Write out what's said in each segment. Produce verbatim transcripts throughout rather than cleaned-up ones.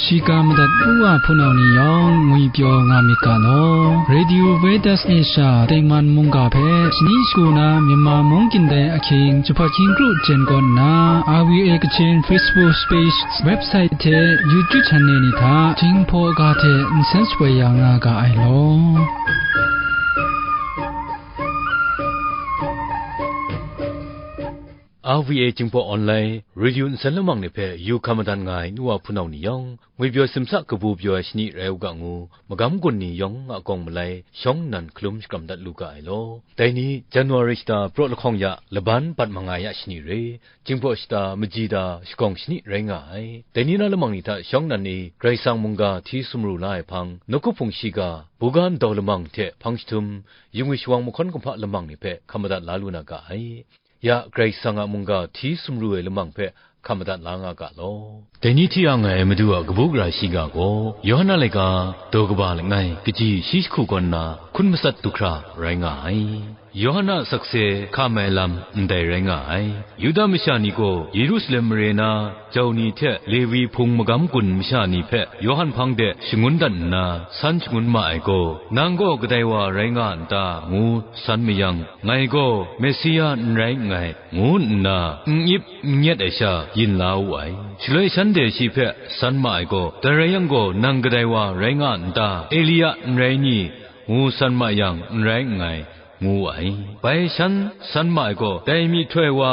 Shiga madat u wa hpunau ni yawng ngwi pyaw nga myit ga law. Radio Vedas Asia Taiman mungga hpe shani shagu na Myanmar mung kyin dai ahkying jahpat hkying kru jen kawn nna, R V A Kachin Facebook page, website hte YouTube channel ni hta Jinghpaw ga hte nsen shapoi ya nga ga ai law. R V A Jinghpaw Online Radio nsen lamang ni hpe yu hkam madan nga ai nu wa hpunau ni yawng, ngwi pyaw simsa kabu pyaw ai shani rai u ga ngu, magam gun ni yawng a kawng malai shawng nnan hkalum shakram dat lu ga ai law. Dai ni, January shata praw lahkawng ya laban bat mangai a shani re, Jinghpaw shata maji da shagawng shani rai nga ai. Dai ni na lamang ni hta shawng nnan ni Karai Kasang mungga hti sumru la ai hpang, nawku hpung shiga, buga ndau lamang hte hpang jahtum, yingwi shawang mahkawn kumhpa lamang ni hpe hkam madat la lu na ga ai. Ya, Karai Kasang a mungga hti sumru ai lamang hpe hkam madat la nga ga law. Dai ni hti a ngai Madu a kabu gara shiga gaw, Yawhan a laika, daw kaba langai, kaji shi jahku kaw nna, hkun matsat du hkra rai nga ai. Yawhan a sakse hkam ai lam ndai rai nga ai. Yuda masha ni gaw Yerusalem mare na jau ni hte Lewi hpung magam gun masha ni hpe Yawhan hpang de shangun dat nna, san shangun ma ai gaw, "Nang gaw kadai wa rai nga n ta?" ngu san mayang, "Ngai gaw Mesia n rai nngai," ngu nna n-ip n-nyet ai sha yin la wu ai. Shaloi shanhte shi hpe san ma ai gaw, "Dai rai yang gaw, nang kadai wa rai nga n ta? Elia n rai ni?" ngu san ma yang, "N rai nngai," ngu wu ai. Bai shan san ma ai gaw, "Dai myihtoi wa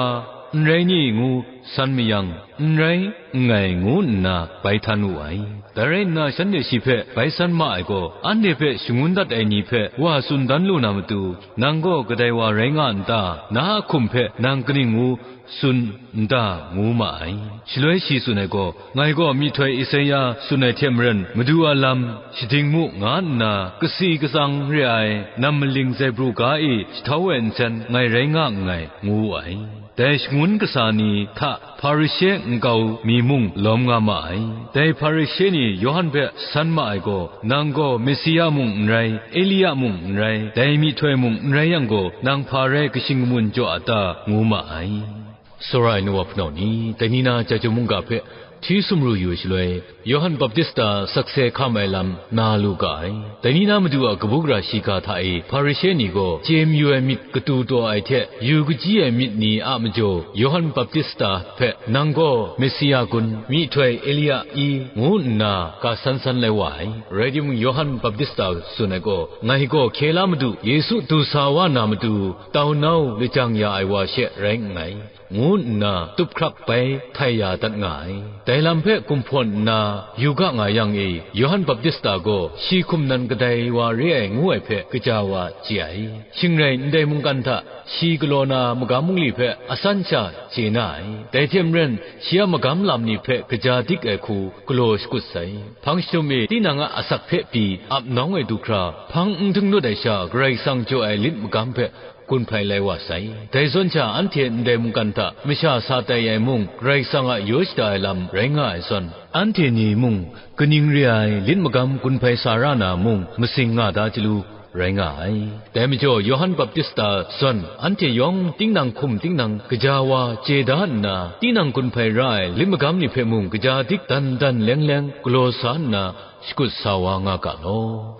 n rai ni?" ngu san mayang, "N rai nngai," ngu nna bai htan wu ai. Dai rai nna, shanhte shi hpe bai san ma ai gaw, "Anhte hpe shangun dat ai ni hpe wa tsun dan lu na matu, nang gaw kadai wa rai nga n ta? Na a hkum hpe nang kaning ngu tsun n ta?" ngu ma ai. Shaloi shi tsun ai gaw, "Ngai gaw myihtoi Esaia tsun ai hte maren, Madu a lam shading mu, nga nna, kasi katsang re ai nam maling zaibru ga e jahtau ai nsen ngai rai nga nngai," ngu wu ai. Dai shangun kasa ni hta Hparishe nkau mi mung lawm nga ma ai. Dai Hparishe ni Yawhan hpe san ma ai gaw, "Nang gaw Mesia mung n rai, Elia mung n rai, dai myihtoi mung n rai yang gaw, nang hpa rai kashing kamun jaw a ta?" ngu ma ai. Tsawra ai nu wa hpunau ni, dai ni na Jahtum mungga hpe hti sumru yu ai shaloi, Yawhan Baptista sakse hkam ai lam na lu ga ai. Dai ni na Madu a kabu gara shiga hta e Hparishe ni gaw chye mayu ai myit katu taw ai hte, yu kaji ai myit ni a majaw, Yawhan Baptista hpe, "Nang gaw Mesia kun, myihtoi Elia i?" ngu nna ga san san lai wa ai. Rai timung, Yawhan Baptista tsun ai gaw, "Ngai gaw hkye la Madu, Yesu du sa wa na matu, tau nau lajang ya ai wa she rai nngai," ngu nna tup hkrak bai htai ya dat nga ai. Dai lam hpe kumhpawn nna, yu ga nga yang e, Yawhan Baptista gaw shi hkum nan kadai wa re ai ngu ai hpe kaja wa chye ai. Shing rai, ndai mungkan hta shi galaw na magam mungli hpe asan sha chye na ai. Dai hte maren, shi a magam lam ni hpe kaja dik ai hku galaw shakut sai. Hpang jahtum e tinang a asak hpe pyi ap nawng ai du hkra, hpang n htinglut ai sha, Karai Kasang jaw ai lit magam hpe gun hpai lai wa sai. Dai zawn sha, anhte ndai mungkan hta masha sa tai ai mung, Karai Kasang a yaw shada ai lam rai nga ai zawn, anhte ni mung kaning re ai lit magam gun hpai sa ra na mung, masing nga da chyalu rai nga ai. Dai majaw, Yawhan Baptista zawn, anhte yawng tinang hkum tinang kaja wa chye da nna, tinang gun hpai ra ai lit magam ni hpe mung kaja dik dan dan leng leng galaw sa nna, shakut sa wa nga ga law.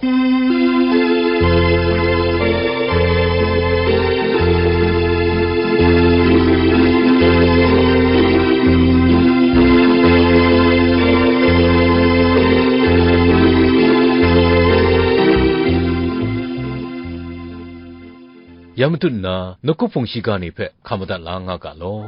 Ya matut nna, nawku hpung shiga ni hpe hkam madat la nga ga law.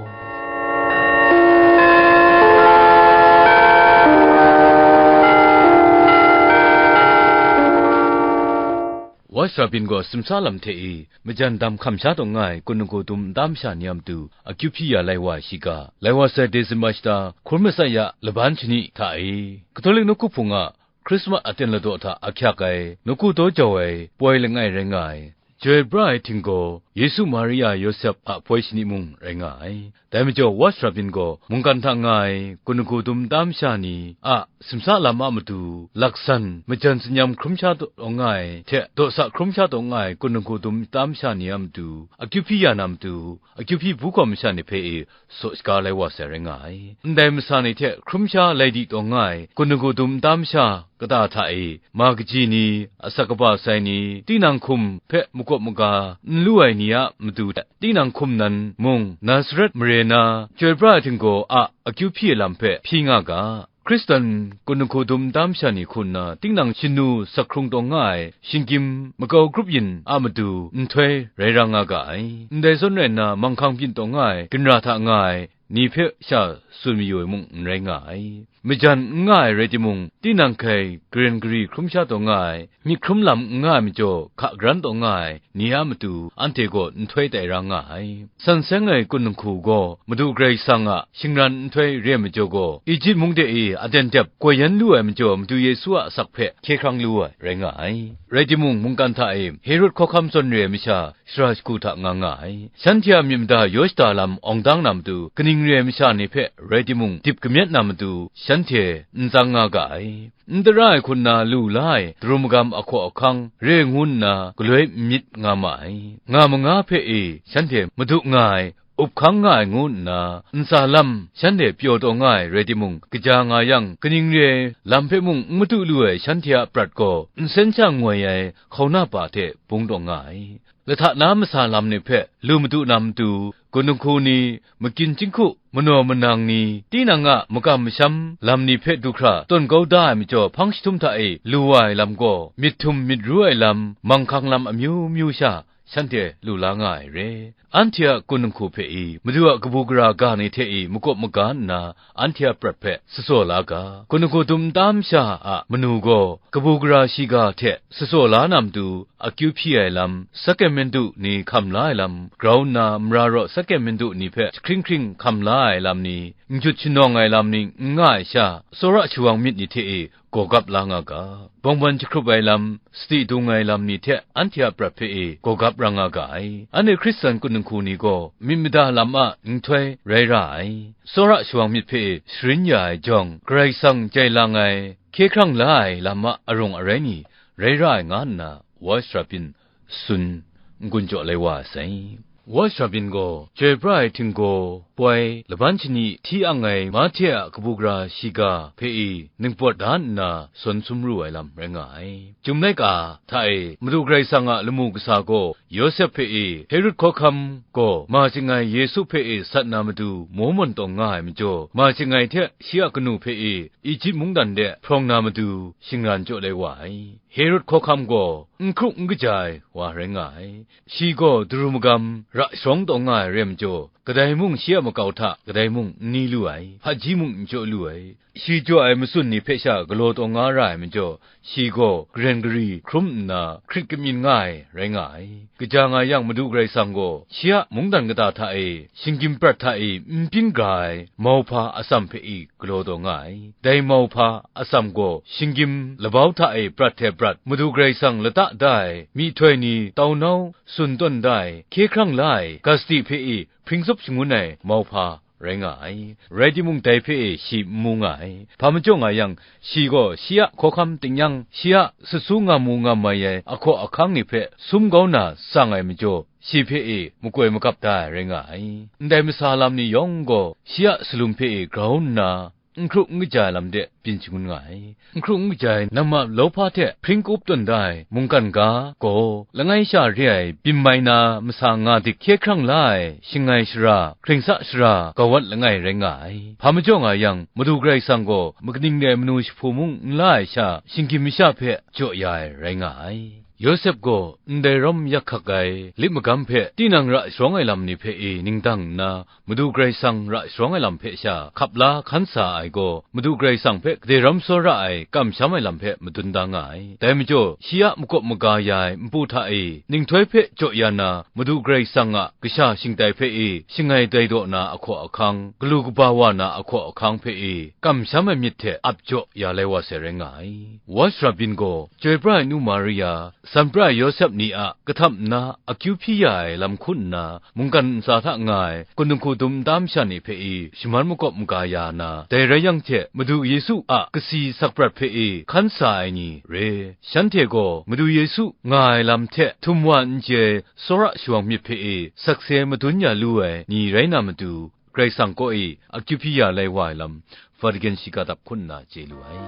Wa Sharabin gaw simsa lam hte e, majan dam hkam sha taw nga ai kun lagaw dum nta masha ni a matu akyu hpyi ya lai wa ai shiga, lai wa sai Desemba shata hkun matsat ya laban shani hta e, Katolik nawku hpung a Hkrismat aten ladaw hta ahkyak ai, nawku daw jau ai poi langai rai nga ai, Chyoi pra ai htinggaw, Yesu, Maria, Yawsep a poi shani mung rai nga ai. Dai majaw, Watch Rabin gaw mungkan hta nga ai kun lahku dum nta masha ni a simsa lam a matu, laksan, majan tsin-yam hkrum sha taw nga ai hte dawsa hkrum sha taw nga ai kun lahku dum nta masha ni a matu, akyu hpyi ya na matu, akyu hpyi bu hkawm masha ni hpe e saw shaga lai wa sai rai nga ai. Ndai masa ni hte hkrum sha lai di taw nga ai kun lahku dum nta masha kata hta e, ma kaji ni, asak kaba sai ni, tinang hkum hpe makawp maga n lu ai ni a matu, tinang hkum nan mung Nazaret mare na chyoi pra ai htinggaw a akyu hpyi ai lam hpe hpyi nga ga. Hkristan kun lahku dum nta masha ni hku nna, tinang shanu sak hkrung taw nga ai shinggyim makau grup yin a matu nhtoi rai ra nga ga ai. Ndai zawn rai nna, manghkang byin taw nga ai ginra hta nga ai ni hpe sha tsun mayu ai mung n rai nga ai. Majan n nga ai rai timung, tinang hkai garen gari hkrum sha taw nga ai, myit hkrum lam n nga ai majaw, hka garan taw nga ai ni a matu, anhte gaw nhtoi tai ra nga ai. San seng ai kun lahku gaw Madu Karai Kasang a shingran nhtoi re ai majaw gaw, Eji mung de e aten dep koi yan lu ai majaw, Madu Yesu a asak hpe hkye hkrang lu ai rai nga ai. Rai timung, mungkan hta e Herod hkawhkam zawn re ai masha shara shagu hta nga nga ai. Shanhte a myit mada yaw shada lam awng dang na matu, kaning re ai masha ni hpe rai timung, dip kamyet na matu, shanhte n tsang nga ga ai. N tara ai hku nna lu la ai daru magam ahkaw ahkang re ngu nna galoi n myit nga ma ai. Nga manga hpe e shanhte madu nga ai, up hkang nga ai ngu nna, ntsa lam shanhte pyaw taw nga ai rai timung, kaja nga yang, kaning re ai lam hpe mung n madu lu ai shanhte a prat gaw, nsen sha ngoi ai hkauna pa hte bung taw nga ai. Lahta na masa lam ni hpe lu madu na matu, kun lahku ni, makying chyinghku, manaw manang ni, tinang a makam masham lam ni hpe du hkra tawn kau da ai majaw, hpang jahtum hta e lu wa ai lam gaw, myit htum myit ru ai lam, manghkang lam amyu myu sha, shanhte lu la nga ai re. Anhte a kun lahku hpe i, Madu a kabu gara ga ni hte i makawp maga nna, anhte a prat hpe sutsaw la ga. Kun lahku dum nta masha a manu gaw, kabu gara shiga hte sutsaw la na matu, akyu hpyi ai lam, sakramentu ni hkam la ai lam, grau nna mara raw sakramentu ni hpe jahkring hkring hkam la ai lam ni, n jut shanawng ai lam ni n nga ai sha, tsawra shawang myit ni hte e gaw gap la nga ga. Bawngban jahkrup ai lam, sadi dung ai lam ni hte anhte a prat hpe e gaw gap ra nga ga ai. Anhte Hkristan kun lahku ni gaw myit mada lam a nhtoi rai ra ai. Tsawra shawang myit hpe e sharin ya ai jawng, Karai Kasang jai lang ai, hkye hkrang la ai lam a arung arai ni rai ra ai, nga nna Watch Rabin tsun n-gun jaw lai wa sai. Watch Rabin gaw chyoi pra ai htinggaw poi laban shani hti ang ai Mahte a kabu gara shiga hpe i ningpawt da nna sawn sum ru ai lam rai nga ai. Chyum laika hta e Madu Karai Kasang a lamu kasa gaw Yawsep hpe e, Herod hkawhkam gaw ma ching ai Yesu hpe e sat na matu, maw mawn taw nga ai majaw, ma ching ai hte shi a kanu hpe e Eji mungdan de hprawng na matu, shingran jaw lai wa ai. Herod hkawhkam gaw n hkru n kaja ai wa rai nga ai. Shi gaw daru magam ra sharawng taw nga ai re majaw, kadai mung shi a makau hta kadai mung n ni lu ai, hpaji mung n jaw lu ai. Shi jaw ai matsun ni hpe sha galaw taw nga ra ai majaw, shi gaw garen gari hkrum nna hkrit kamyin nga ai rai nga ai. Kaja nga yang, Madu Karai Kasang gaw shi a mungdan kata hta e, shinggyim prat hta e n byin ga ai mauhpa atsam hpe i galaw taw nga ai. Dai mauhpa atsam gaw shinggyim labau hta e prat hte prat, Madu Karai Kasang lata da ai myihtoi ni, taunau tsun tawn da ai, hkye hkrang la ai, gasti hpe i hpring tsup shangun ai mauhpa rai nga ai. Rai timung, dai hpe e shi n mu nga ai. Hpa majaw nga yang, shi gaw shi a hkawhkam tingnyang, shi a sut su ngam mu ngam mai ai ahkaw ahkang ni hpe sum kau na tsang ai majaw, shi hpe e makoi magap da ai rai nga ai. Ndai masa lam ni yawng gaw shi a salum hpe e grau nna, n hkru n kaja ai lam de byin shangun nga ai. N hkru n kaja ai, nang ma lawhpa hte hpring kup tawn da ai mungkan ga gaw, langai sha re ai byin mai na masa nga dik hkye hkrang la ai shangai shara, hkringsa shara, gawat langai rai nga ai. Hpa majaw nga yang, Madu Karai Kasang gaw makaning re ai manu jahpu mung n la ai sha, shinggyim masha hpe jaw ya ai rai nga ai. Yawsep gaw ndai rawm yak hkak ai lit magam hpe tinang ra sharawng ai lam ni hpe e ningdang nna, Madu Karai Kasang ra sharawng ai lam hpe sha hkap la hkan sa ai gaw, Madu Karai Kasang hpe kadai rawm tsawra ai kamsham ai lam hpe madun da nga ai. Dai majaw, shi a makawp maga ya ai npu hta e, ninghtoi hpe jaw ya na, Madu Karai Kasang a kasha shingtai hpe e, shangai dai daw na ahkaw ahkang, galu kaba wa na ahkaw ahkang hpe e, kamsham ai myit hte ap jaw ya lai wa sai rai nga ai. Watch Rabin gaw, Chyoi pra ai nu Maria, Sanpra Yawsep ni a kahtap nna akyu hpyi ya ai lam hku nna, mungkan ntsa hta nga ai kun dinghku dum nta masha ni hpe e shaman makawp maga ya na, dai rai yang hte Madu Yesu a kasi sakprat hpe e hkan sa ai ni re. Shanhte gaw Madu Yesu nga ai lam hte htum wa n chye ai tsawra shawang myit hpe e sakse madun ya lu ai ni rai na matu, Karai Kasang kaw e akyu hpyi ya lai wa ai lam, Vatican shiga dap hku nna chye lu ai.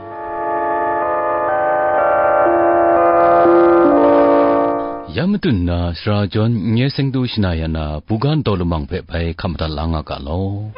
Ya matut nna, sara jawn n-, nye seng du shana ya na, buga ntau lamang hpe bai hkam madat la nga ga law.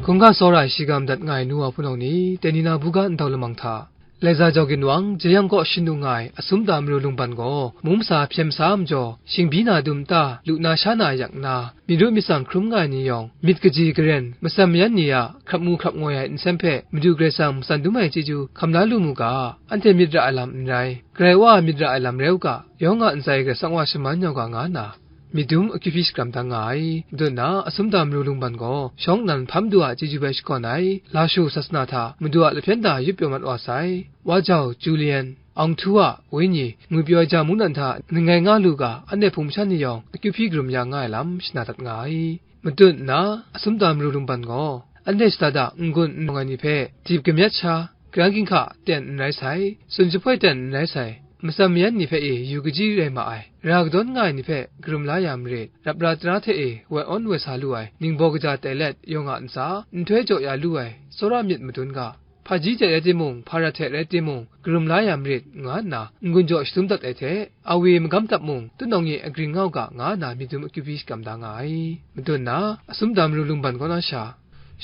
Hkungga tsawra ai shiga madat nga ai nu wa hpunau ni, teni na buga ntau lamang hta, Laiza jau ginwang, jeyang kaw shin nu nga ai asum da maru lungban gaw, mung masa hpyen masa majaw, shingbyi na dum ta, lu na sha na yak nna, myit ru myit tsang hkrum nga ai ni yawng, myit kaji karen, matsan mayan ni a hkrap ngu hkrap ngoi ai nsem hpe, Madu Karai Kasang matsan dum ai chyeju hkam la lu mu ga, anhte myit ra ai lam n rai, Karai Wa a myit ra ai lam rai u ga, yawng a ntsa e Karai Kasang Wa shaman yau ga, nga nna, myit dum akyu hpyi shakram dan nga ai. Madun na, asum da maru lungban gaw, shawng nnan hpam du a chyeju bai shakawn ai, Lashu sasana hta Madu a lahpyen da yup pyaw mat wa sai, Wa Jau, Julian, Aung Htu a, Wenyi, ngwi pyaw ai ja mungdan hta ninggai nga lu ga, anhte hpung masha ni yawng akyu hpyi karum ya nga ai lam shana dat nga ai. Matut nna, asum da maru lungban gaw, anhte shada da n-gun n-rawng ai ni hpe dip kamyat sha, karan ginhka ten n rai sai, tsun jahpoi ten n rai sai, matsan mayan ni hpe e yu kaji rai ma ai, ra kadawn nga ai ni hpe karum la ya marit, rap ra tara hte e woi awn woi sa lu ai, ningbaw kaja tai let yawng a ntsa, nhtoi jaw ya lu ai, tsawra myit madun ga, hpaji hte rai timung, hpa rat hte rai timung, karum la ya marit, nga nna n-gun jaw shadum dat ai hte, awi magam tap mung, tutnawng e agring nga u ga, nga nna myit dum akyu hpyi shakram da nga ai. Madun na, asum da maru lungban kaw na sha,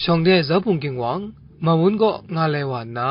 Shawng de Zau Bung Ginwang, Mawun kaw nga lai wa nna,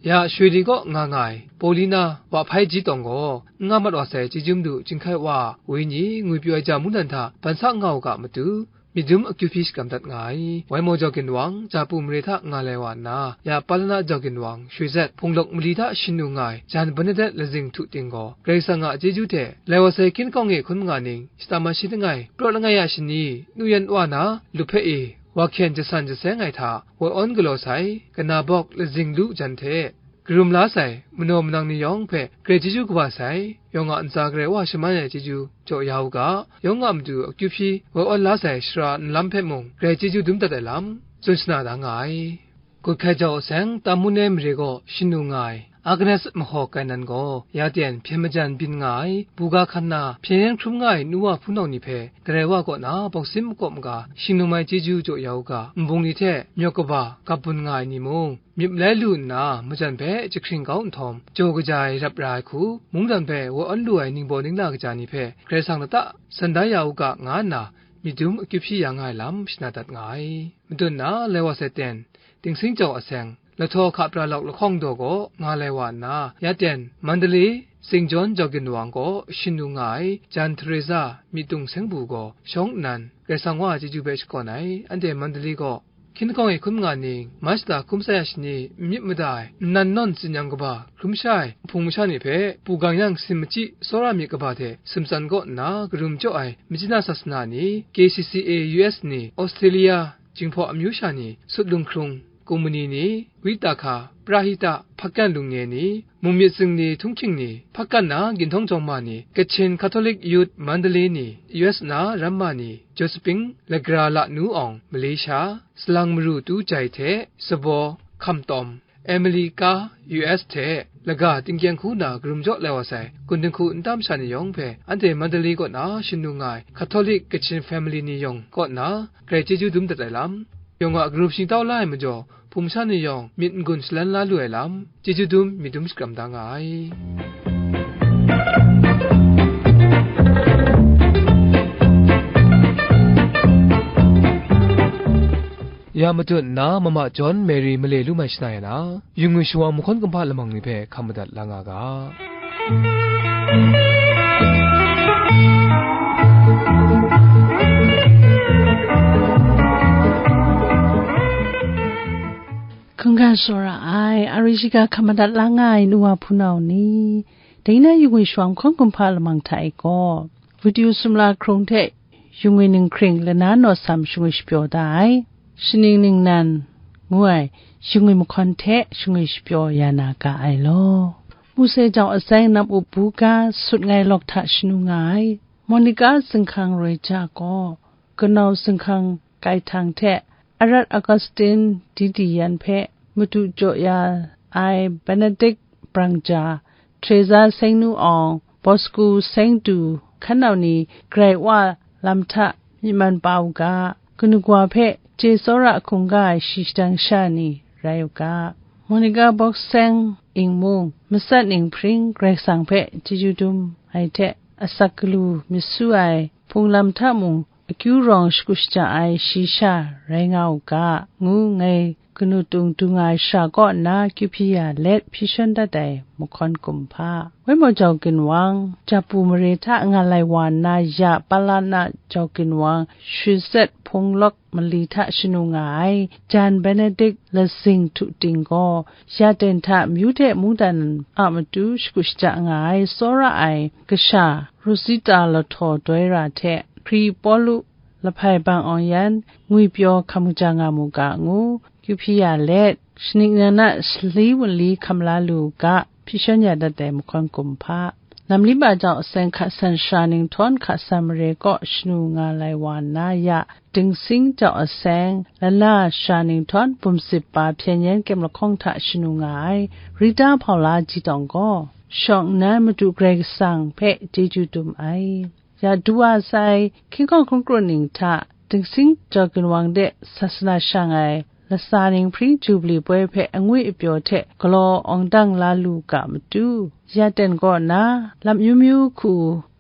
ya Shwe Li kaw nga nga ai, Paulina, Wa Hpai Ji Tawng gaw, n nga mat wa sai, chyeju madu Chyinghkai Wa, Wenyi, ngwi pyaw ai ja mungdan hta ban sa nga u ga matu, myit dum akyu hpyi shakram dat nga ai. Wai Maw Jau Ginwang, Japu mare hta nga lai wa nna, ya Palana Jau Ginwang, Shwe Zet, Hpung Lawk mali hta shin nu nga ai, Jan Bernadette Lazing Htu Ting gaw, Karai Kasang a chyeju hte, lai wa sai hkying hkawng e hkun ma ning, shata ma shi langai, praw langai a shani, nu yan wa na, lup hpe e, wa hkyen jasan jaseng ai hta, woi awn galaw sai, kana bawk lazing lu jan hte, karum la sai, manaw manang ni yawng hpe grai chyeju kaba sai, yawng a ntsa Karai Wa shaman ai chyeju jaw ya u ga, yawng a matu akyu hpyi woi awn la sai shara nlam hpe mung, grai chyeju dum dat ai lam, tsun shana da nga ai. Gut hkai jau aseng, Tam Mun Nei mare gaw shin nu nga ai, Agnes Mahawk Kainan gaw, ya ten hpyen majan byin nga ai, buga hkan na, hpyen yan hkrum nga ai nu wa hpunau ni hpe, Karai Wa kaw na bawk sim makawp maga, shingnum ai chyeju jaw ya u ga, nbung ni hte myaw kaba gap bun nga ai ni mung, myit malai lu nna, majan hpe jahkring kau nhtawm, jaw kaja ai rap ra ai hku, mungdan hpe woi awn lu ai ningbaw ningla kaja ni hpe, Karai Kasang lata san da ya u ga, nga nna, myit dum akyu hpyi ya nga ai lam shana dat nga ai. Madun na, lai wa sai ten, Ting Sing Jau aseng, Lahtaw Hka Pra Lawk lahkawng daw gaw nga lai wa nna, ya ten, Mandalay, Saint John Jau Ginwang gaw shin nu nga ai, Jan Teresa, Myit Tung Seng Bu gaw, shawng nnan, Karai Kasang Wa a chyeju hpe shakawn ai, anhte Mandalay gaw, hkying hkawng e hkun ma nga ning, March la hkum tsai a shani, n myit mada ai, nnan nawn tsin yang kaba, hkrum sha ai, hpung masha ni hpe, pu gang yang sin machyi, tsawra myit kaba hte, sumtsan kaw nna, karum jaw ai, Myitkyina Sasana ni, K C C A U S ni, Australia, Jinghpaw amyu sha ni, Sut Lunghkrung, Kumani ni, Witaka, Prahita, Hpakyan Lung Nge ni, Mung Myit Tsing ni, Htunghking ni, Hpakyan na Ginhtawng Jawng Ma ni, Kachin Catholic Youth Mandalay ni, U S na Ramma ni, Josephine Lagra Lanu Awng, Malaysia, Salang Maru Tu Jai hte, Sabaw, Hkam Tawm, Emily Ka, U S hte, laga tingkyeng hku na karum jaw lai wa sai, kun dinghku nta masha ni yawng hpe, anhte Mandalay kaw na shin nu nga ai, Catholic Kachin family ni yawng kaw na, grai chyeju dum dat ai lam, yawng a karum shingtau la ai majaw, hpung masha ni yawng myit n-gun shalan la lu ai lam, chyeju dum myit dum shakram da nga ai. Ya matut nna, Mama John Mary male lu mai shana ya na, yu ngwi shawang mahkawn kumhpa lamang ni hpe hkam madat la nga ga. Hkungga tsawra ai, a ri shiga hkam madat la nga ai nu wa hpunau ni, dai na yu ngwi shawang mahkawn kumhpa lamang hta e gaw, Video sumla hkrung hte yungwi ninghkring lana nawsam shangwi shapyaw da ai, shaning ningnan ngu ai yungwi mahkawn hte shangwi shapyaw ya na ga ai law. Mose jau aseng nam up buga sut ngai lawk hta shanu nga ai, Monica zinghkang roi ja gaw, kanau zinghkang Kaihthang hte Arat Augustine Didi yan hpe madu jaw ya ai Benedict brang ja, Teresa seng nu awng, Bosco seng du, hkan nau ni Karai Wa lam hta myi man pa u ga, kanu kawa hpe chye tsawra hkungga ai shi shadang sha ni rai u ga. Monica Box seng ing mung, matsat ning hpring Karai Kasang hpe chyeju dum ai hte, asak galu myit su ai hpung lam hta mung, akyu rawng shagu shaja ai shi sha rai nga u ga, ngu ngai kanu tung du nga ai shara kaw nna kyu hpyi ya let hpyi shawn dat ai mahkawn kumhpa. Waimaw jau ginwang, Japu mare hta nga lai wa nna ya Palana jau ginwang, Shwi Zet hpung lawk mali hta shanu nga ai Jan Benedict lazing htu ting gaw, ya ten hta myu hte mungdan a matu shagu shaja nga ai tsawra ai kasha Rosita Lahtaw Doi Ra hte Hkri Pawlu Lahpai Bang Awng Yan ngwipyaw hkam kaja nga mu ga ngu, kyu hpyi ya let, shaning nan a sali wunli hkam la lu u ga, hpyi shawn ya dat ai mahkawn kumhpa. Namliba jau aseng hka san shara ninghtawng hka san mare kaw shanu nga lai wa nna ya, Dingsing jau aseng lana shara ninghtawng bum sip pa hpyen yan kyem lahkawng hta shanu nga ai Rita Paula Jitawng gaw, shawng nnan Madu Karai Kasang hpe chyeju dum ai. Ya du wa sai, hkying hkawng hkungkru ning hta, Dingsing jau ginwang de sasana shang ai, latsa ning hpring Jubli poi hpe angwi apyaw hte galaw awng dang la lu ga matu, ya ten kaw na, lam myu myu hku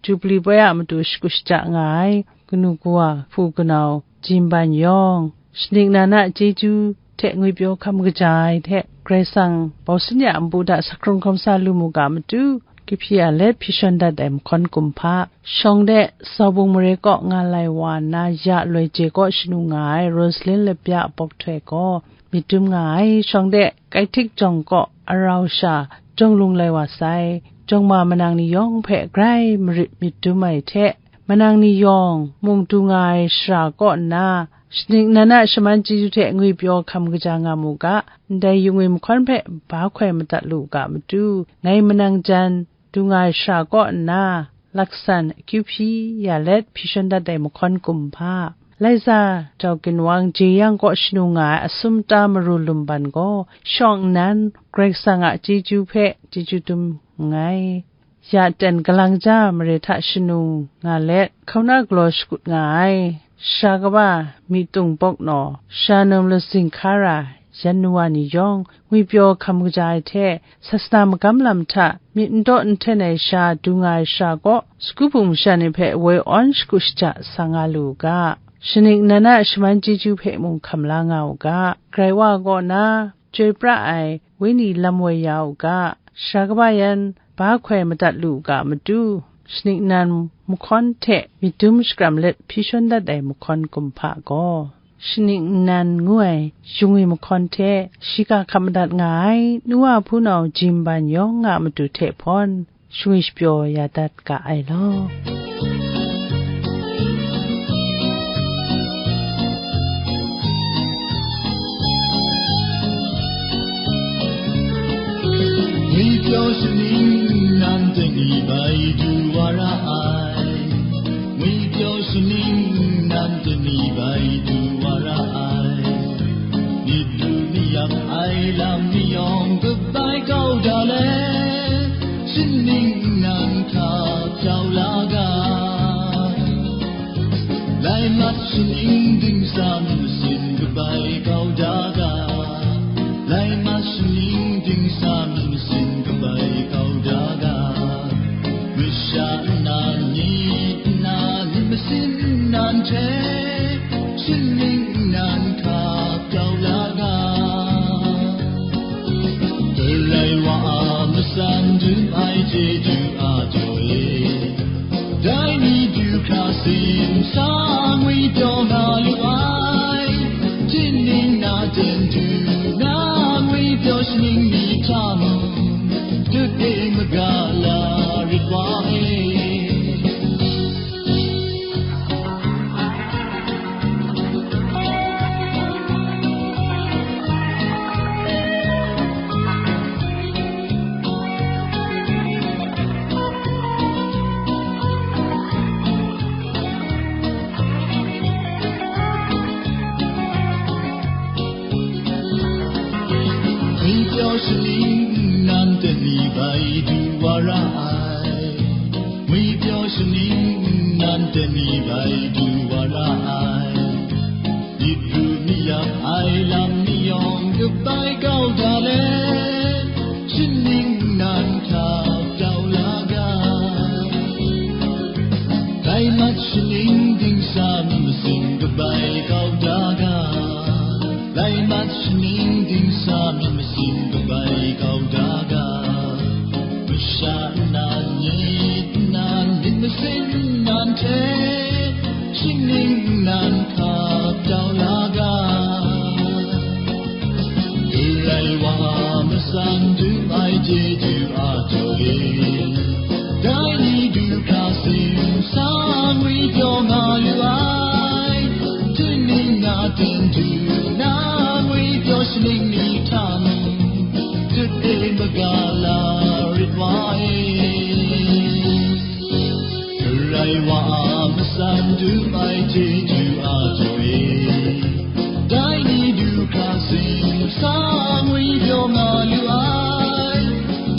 Jubli poi a matu shagu shaja nga ai, kanu kawa, hpu kanau, jimban yawng, shaning nan a chyeju hte ngwipyaw hkam kaja ai hte, Karai Kasang bausin ya a npu hta sakrung hkawm sa lu mu ga matu, kyu hpyi ya let hpyi shawn dat ai mahkawn kumhpa. Shawng de Saubung mare kaw nga lai wa nna ya loi je kaw shanu nga ai Rosalin Lapya Pawk Htoi gaw myit dum nga ai. Shawng de Kaihtik jawng kaw arau sha jawng lung lai wa sai, jawng ma manang ni yawng hpe grai marit myit dum ai hte, manang ni yawng mung du nga ai shara kaw nna, shaning nan a shaman chyeju hte ngwipyaw hkam kaja nga mu ga, ndai yungwi mahkawn hpe ba hkoi madat lu u ga matu, ngai manang jan du nga ai shara kaw nna, laksan akyu hpyi ya let hpyi shawn dat ai mahkawn kumhpa. Laiza jau ginwang jeyang kaw shanu nga ai Asumta Maru Lumban gaw, shawng nnan Karai Kasang a chyeju hpe chyeju dum nngai. Ya ten galang ja mare hta shanu nga let, hkauna galaw shakut nga ai, sara kaba, myitung bawk naw, sara num lazing hkara, yan nuwa ni yawng, ngwipyaw hkam kaja ai hte, sasana magam lam hta myit n daw n hten ai sha du nga ai sara kaw, sagu hpung masha ni hpe woi awn shagu shaja sa nga lu u ga, shaning nan a shaman chyeju hpe mung hkam la nga u ga, Karai Wa kaw na, chyoi pra ai wenyi lam woi ya u ga, sara kaba yan ba hkoi madat lu u ga matu, shaning nan mahkawn hte myit dum shakram let hpyi shawn dat ai mahkawn kumhpa gaw, shaning nan ngu ai yungwi mahkawn hte shiga hkap madat nga ai nu wa hpunau jimban yawng a matu hte hpawn, shangwi shapyaw ya dat ga ai law. Ngwipyaw shaning nan hte ni bai du wa ra ai. Ngwipyaw shaning nan hte ni bai du wa ra ai. Myit du myit yak ai lam ni yawng kabai kau da let, shaning nan hta jau la ga. Lai mat shaning dingsa mi masin kabai kau da ga. Lai mat shaning dingsa mi masin kabai kau da ga. Masha nna ni, nna ni masin nan hte, shaning nan hkap kau la ga. Karai wa a matsan dum ai chyeju a jaw e, dai ni du hkra sin sa ngwi pyaw na lu ai. Htingning na ten du na ngwi pyaw shaning ni hta mung, dut e maga la rit wa e. Bai du wa ra ai, ngwi pyaw shaning nnan ten ni bai du wa ra ai. Myit ru myit yak ai lam ni yawng kabai kau da let, shaning nnan hta tau la ga. Dai mat shaning dingsa mi masin kabai kau da ga. Dai mat shaning dingsa mi masin kabai kau da ga. Masha nnan, myit nnan, myit masin nnan hte, shaning nnan hta tau la ga. Karai wa a matsan dum ai chyeju a jaw e, dai ni du hkra sing sangwi pyaw nga lu ai. Tingning na ten du na ngwi pyaw shaning ni hta mung, dut e maga la rit wa e. Karai wa a matsan dum ai chyeju a jaw e, dai ni du hkra sing sangwi pyaw nga lu ai.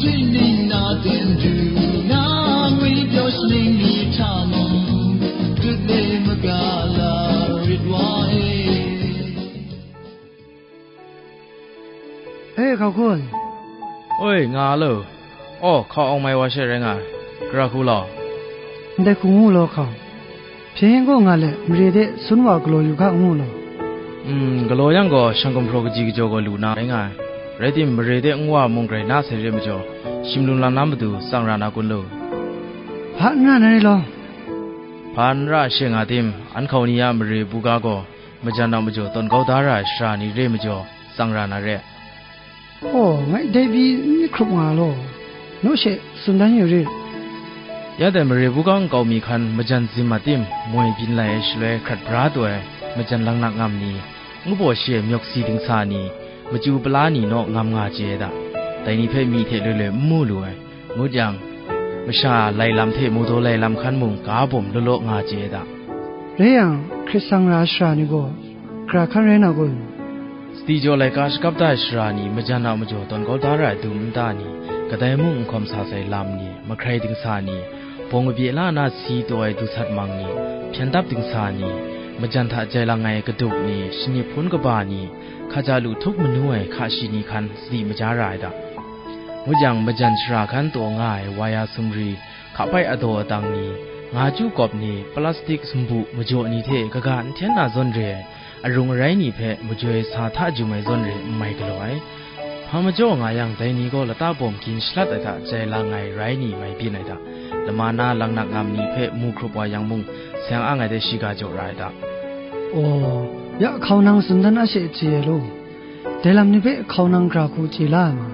Tingning na ten du na ngwi pyaw shaning ni hta mung, dut e maga la rit wa e. E, hkau hkun. Oi, nga lo. Aw, hkau awng mai wa she rai nga ai. Gara hku law. Ndai hku ngu law hkau. Hpyen gaw nga let, mare de sun wa galaw yu ga ngu law. Mm, galaw yang gaw, shang gumhpraw kaji kajaw gaw lu na rai nga ai. Rai tim, mare de ngu wa mung grai na sai re majaw, shim lung lang na matu tsang ra na kun lu. Hpa n ra na re law. Hpa n ra she nga tim, an hkau ni a mare buga gaw, majan a majaw tawn kau da ra ai sara ni re majaw, tsang ra na re. Aw, ngai dai pyi n myit hkrup nga law, naw she tsun dan yu rit. Ya dai mare buga nkau mi hkan majan zim a tim, moi byin lai ai shaloi hkrat bra taw ai majan laknak ngam ni, ngu baw shi ai myawk si dingsa ni, machyu pala ni naw ngam nga chye ai da. Dai ni hpe myi hte loi loi n mu lu ai. Ngut yang, masha lai lam hte mawdaw lai lam hkan mung ga bawm law law nga chye ai da. Rai yang, hkrit sang ra ai sara ni gaw, gara hkan rai na kun? Sadi jaw laika shakap da ai sara ni, majan a majaw tawn kau da ra ai dum nta ni, kadai mung n hkawm sa sai lam ni, mahkrai dingsa ni, bawng kabye la na si taw ai du sat mang ni, hpyen dap dingsa ni, majan hta jai lang ai kadup ni, shani hpun kaba ni, hkaja lu htup manu ai hka shi ni hkan sadi maja ra ai da. Ngut yang, majan shara hkan taw nga ai waya sumri, hkapai adaw adang ni, nga chyu kawp ni, plastik sumbu majaw ni hte kaga n hten na zawn re ai, arung arai ni hpe majoi sa hta jum ai zawn re n mai galaw ai. Hpa majaw nga yang, dai ni gaw lata bawm gin shalat ai hta jai lang ai rai ni mai byin ai da. Lama na laknak ngam ni hpe mu hkrup wa yang mung, seng ang ai de shiga jaw ra ai da. Aw, ya hkau nang tsun dan a she chye ai law. Dai lam ni hpe hkau nang gara hku chye la ai ma?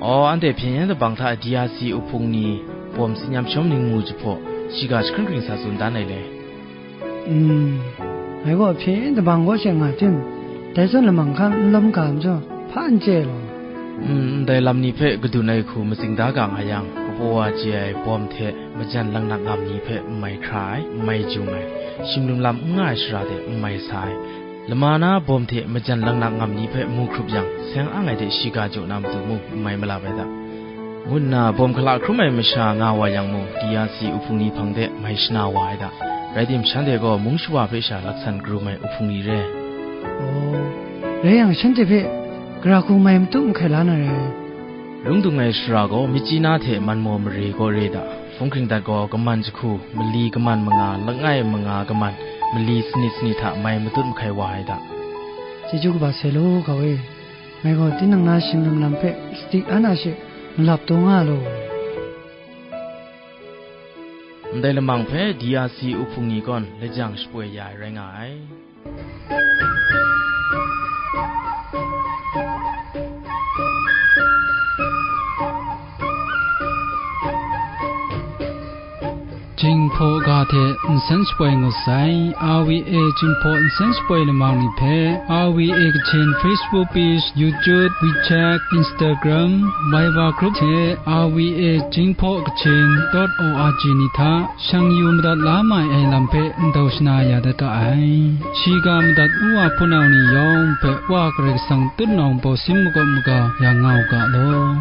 Aw, anhte hpyen yen dabang hta D R C uhpung ni bawm tsin yam shawm ning mu jahpaw, shiga jahkring kring sa tsun dan ai le. Mm, ngai gaw hpyen yen dabang kaw she nga tim, dai zawn lamang hkan n lawm ga majaw, hpa n chye ai law. Mm, ndai lam ni hpe kadun ai hku matsing da ga nga yang, kabaw wa chye ai bawm hte majan laknak ngam ni hpe n mai hkra ai, n mai jung ai, shim lum lam n nga ai shara de n mai sa ai, lama na bawm hte majan laknak ngam ni hpe mu hkrup yang, seng ang ai de shiga jaw na matu mung n mai malap ai da. Ngu nna bawm hkala hkrum ai masha nga wa yang mung, D R C uhpung ni hpang de mai shana wa ai da. Rai tim, shanhte gaw mung shawa hpe sha laksan karum ai uhpung ni re. Aw, rai yang, shanhte hpe gara hku mai matut mahkai la na re. Lung dung ai shara gaw, myitkyina hte manmaw mare gaw re da. Hpung hkring dat gaw, kaman jahku, mali kaman manga, langai manga kaman, mali sanit sanit hta mai matut mahkai wa ai da. Chyeju kaba sai law, hkau e. Ngai gaw tinang na shing lam lam hpe sadi an a she malap taw nga law. Ndai lamang hpe D R C uhpung ni gawn lajang shapoi ya ai rai nga ai. Jinghpaw ga hte nsen shapoi ngut sai, R V A Jinghpaw nsen shapoi lamang ni hpe, R V A Kachin Facebook page, YouTube, WeChat, Instagram, Viber group hte R V A Jinghpaw Kachin dot O R G ni hta shang yu madat la mai ai lam hpe ndau shana ya dat ga ai. Shiga madat u wa hpunau ni yawng hpe Wa Karai Kasang tutnawng baw sin makawp maga ya nga u ga law.